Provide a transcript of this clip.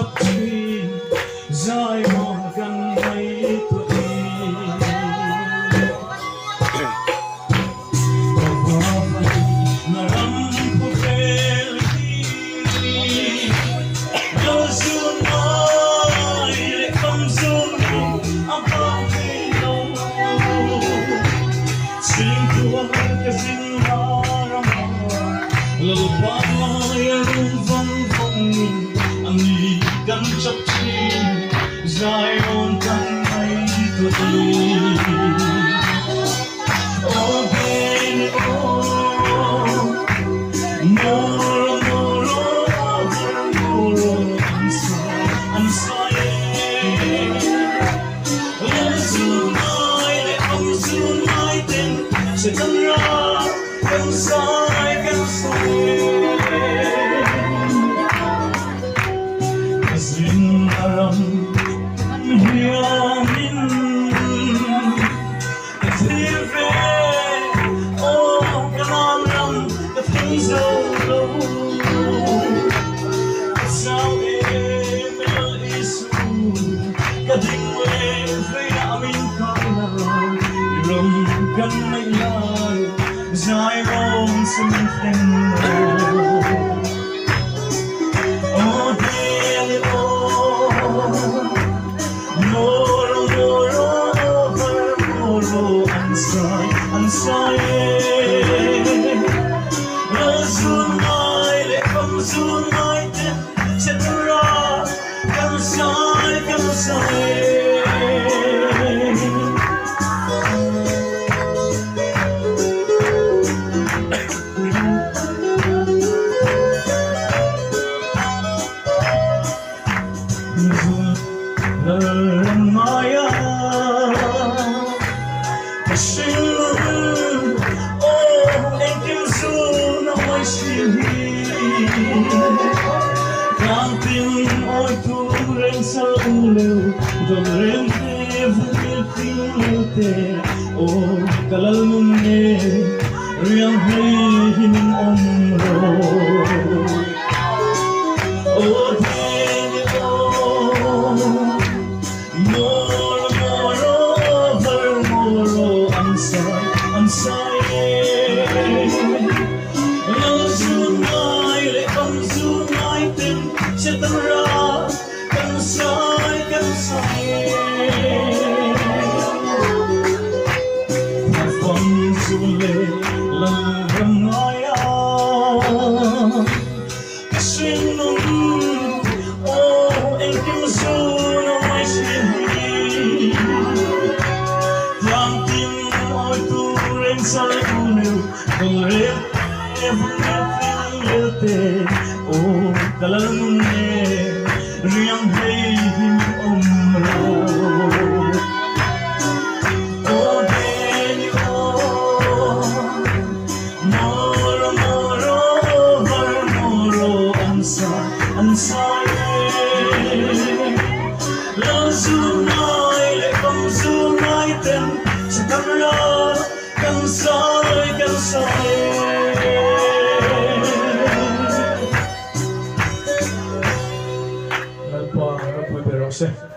chap thin Zion kan ngaihtuah i. Ka vavai na ram khawvel hi Lal zun ngai leh kam zun a bang thei lo. Chhingtual ka zin la rama Lalpa ngaia rum vawng vawngin a ni kan chap thin Zion kan ngaihtuah i. Aw den aw Moro moro var moro an sai an sai e Lal zun ngai leh am zun ngai ten Satan ral kan sai kan sai e Ka zin a ram hianin Ka thlir ve aw ka nan ram ka thleng zo lo Ka chau em Lal Isu ka ding leh veiah min kai la I ram kan neih lai zai rawn che min thleng lo Aw hmel aw Moro moro var moro an sai an sai e Lal zun ngai leh kam zun ngai te che tura kan sai kan sai e. Lalpa ropui ber rawh se.